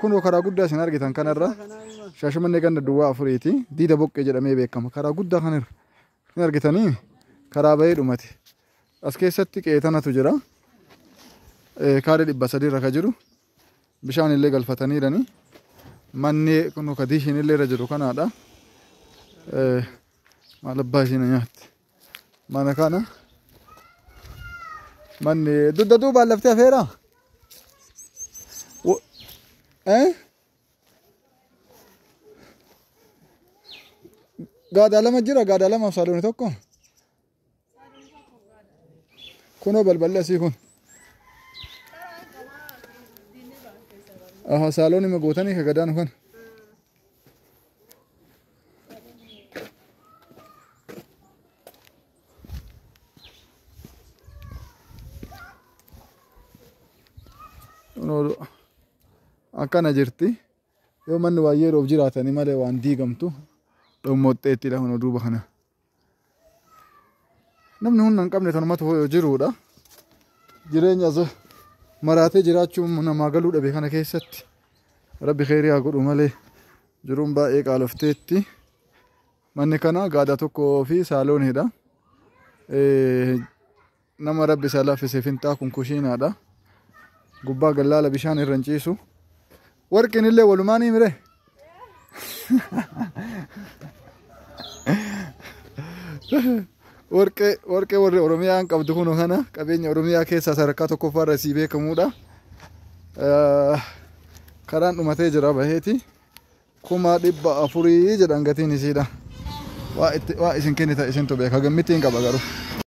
Kunoo karaa guddaa isin argitan kanarra Shaashamannee ganda duwwaa afuriiti. Diida Boqqee jedhamee beekama. Karaa guddaa kanarra hin argitanii karaa bahee dhumate. As keessatti qeetanatu jira. Kaaree 300 irra ka jiru. Bishaan illee galfataniirani. Manni kunoo ka diishiin illee irra jiru kanaadha. Maal abbaa isheen nyaatti. Mana kana manni dugda duubaan laftee hafeera. Gaadaa lama jira, gaadaa lamaaf saalooni tokko. Kunoo balballi asii kun. Aha, saaloon ima gootanii ka gadaanu kana. Kunoo akkana jirti. Yoo manni waan yeroof jiraatanii malee waan diigamtu dhommoxxeettidha kunoo duuba kana. Namni humna hin qabne tanumatu jiruudha. Jireenya as maraatee jiraachuu namaa galuu dhabe kana keessatti rabbi kheyrii haa godhu malee jiruun baay'ee qaalofteetti. Manni kana gaadaa tokkoo fi saalooniidha. Nama rabbi isaa laaffise finxaa kun kushiinaadha. Gubbaa gallaala bishaan irra hin ciisu. Warqiin illee walumaa ni mire. Warqee warqee warri Oromiyaan qabdu kun kana qabeenya Oromiyaa keessaa sadarkaa tokkoffaa irra sii beekamuudha. Karaan dhumatee jira baheeti. 400,000 jedhan gatiin isiidha. Waa itti waa isin kennita isintu beeka gammittiin qaba garuu.